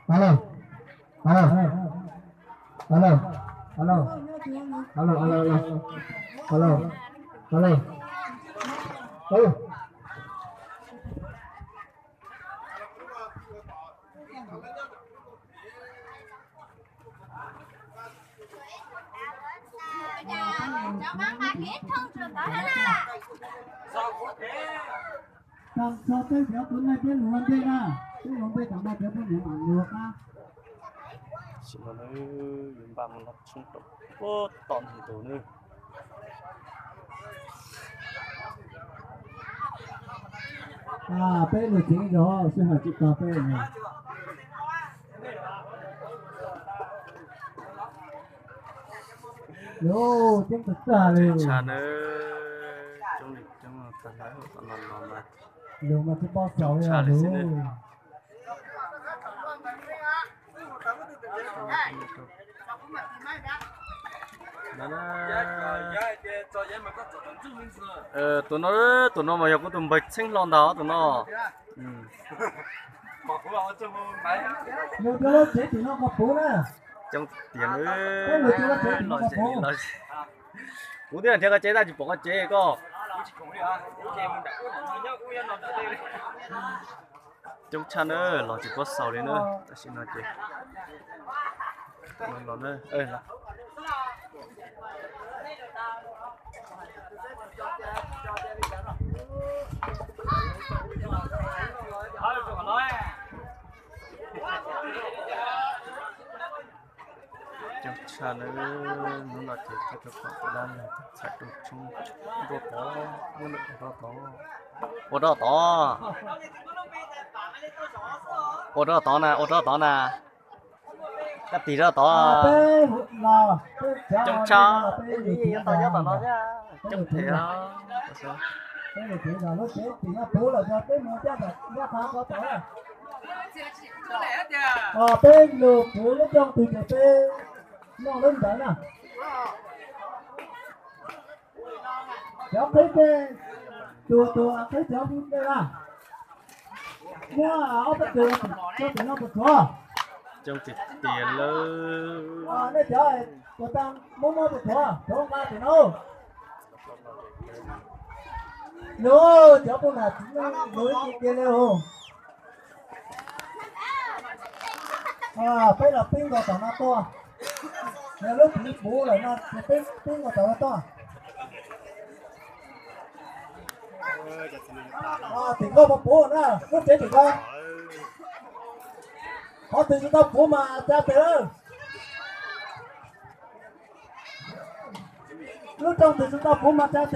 Alo, alo, alo, alo, alo, alo, alo, alo, alo, alo. Tag nrho peb cov kwv nej peb lug ua ntej na, peb lug ntej tag no cov peb niam mam lug qab. Tam sim no yus npaj mus noj tshoob rau puag tom ntug tus na. Peb lug tsev zog sij hawm tsis tau peb. Lug coob tag tag li. Tshaj na, coob li coob tag lawm tom no los mas. Lug mas tsis paub xaus li lug. Tus no, tus no mas yog kuv tus npawg Txheeb Hlo ntag tus no. Lug rau lub tsev tim no qhov puv na. Coob tiag na, lom zem li lom zem. Kuv twb nrhiav koj tsev tab tsis pom koj tsev koj. Coob tshaj na, los tsis paub xaus li na, tam sim no ces los na. Coob tshaj na, hnub no ces rau pom dab laug txhais rau tshoob, ua rau tod, ua rau tod, ua rau tod na, ua rau tod na. Koj tig rau tod. Coob tshaj, coob thiab. Peb lug puv lub rooj twg ces peb noj lub ntawd na. Cov qhib tej, tus tus qhib cov qhib tej na, muab ob peb tus rau tim no puas tshuav? Coob tiag tiag lawm. Nej cov puas tau muab muab puas tshuav? Tshuav nqa tim no. Lug, cov puj nam txiv neej lug ib ce kiag li os. Peb los peb nkaus tom no tuaj. Yog lub tsev puv lawm no ces peb peb nkaus tom no tuaj. Tim koj puas puv na, lub tsev tim koj. Qhov twg tsis tau puv mas tsa tes lawm. Lub rooj twg tsis tau puv mas tsa tes.